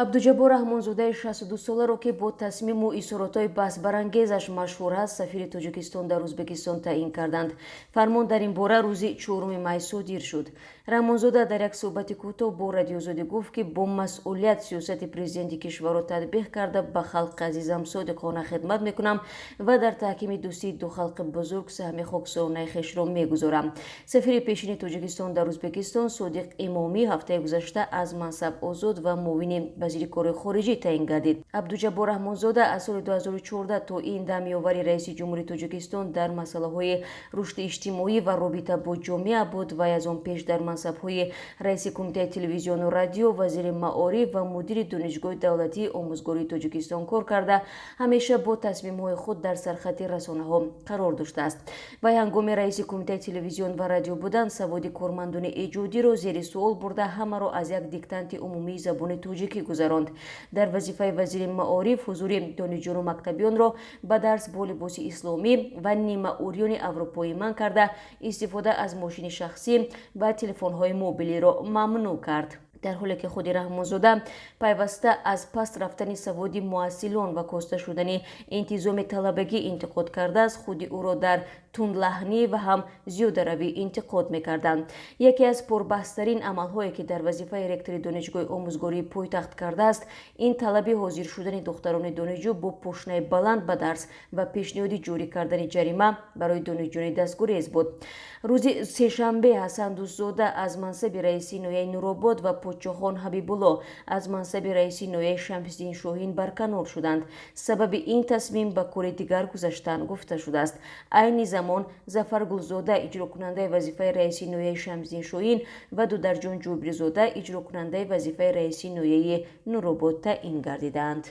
Абдуҷаббор Раҳмонзодаи 62-соларо, ки бо тасмиму изҳоротҳои баҳсбарангезаш машҳур аст, сафири Тоҷикистон дар Ӯзбекистон таъин карданд. Фармон дар ин бора рӯзи 4 май содир шуд. Раҳмонзода дар як суҳбати кӯтоҳ бо Радиозодӣ гуфт, ки бо масъулият сиёсати президенти кишварро татбиқ карда, ба халқи азизам содиқона хидмат мекунам ва дар таҳкими дӯстии ду халқи бузург саҳми хоксоронаи хешро мегузорам. Сафири пешини Тоҷикистон дар Ӯзбекистон Содиқ Имомӣ ҳафтаи гузашта аз мансаб озод ва муовини вазири корҳои хориҷӣ таъин гардид. Абдуҷаббор Раҳмонзода аз соли 2014 то ин дам ёвари раиси ҷумҳури Тоҷикистон дар масъалаҳои рушди иҷтимоӣ ва робита бо ҷомеа буд ва аз он пеш дар мансабҳои раиси кумитаи телевизиону радио, вазири маориф ва мудири Донишгоҳи давлатии омӯзгории Тоҷикистон кор карда, ҳамеша бо тасмимҳои худ дар сархати расонаҳо қарор доштааст. Вай ҳангоми раиси кумитаи телевизион ва радио будан саводи кормандони эҷодиро зери суол бурда, ҳамаро аз як диктанти умумии забони тоҷикӣ гузаронд. Дар вазифаи вазири маориф ҳузури донишҷӯну мактабиёнро ба дарс бо либоси исломӣ ва нимаурёни аврупоӣ манъ карда, истифода аз мошини шахсӣ ва телефонҳои мобилиро мамнӯъ кард. Дар ҳоле ки худи Раҳмонзода пайваста аз паст рафтани саводи муҳассилон ва коста шудани интизоми талабагӣ интиқод кардааст, худи ӯро дар тундлаҳнӣ ва ҳам зиёдаравӣ интиқод мекарданд. Яке аз пурбаҳстарин амалҳое, ки дар вазифаи ректори Донишгоҳи омӯзгории пойтахт кардааст, ин талаби ҳозир шудани духтарони донишҷӯ бо пошнаи баланд ба дарс ва пешниҳоди ҷорӣ кардани ҷарима барои донишҷӯёни дастгурез буд. Рӯзи сешанбе Ҳасан Дӯстзода аз мансаби раиси ноҳияи Нуробод ва Подшоҳон Ҳабибулло аз мансаби раиси ноҳияи Шамсиддин Шоҳин барканор шуданд. Сабаби ин тасмим ба кори дигар гузаштан гуфта шудааст. Айни замон Зафар Гулзода иҷрокунандаи вазифаи раиси ноҳияи Шамсиддин Шоҳин ва Дударҷон Ҷобирзода иҷрокунандаи вазифаи раиси ноҳияи Нуробод таъин гардиданд.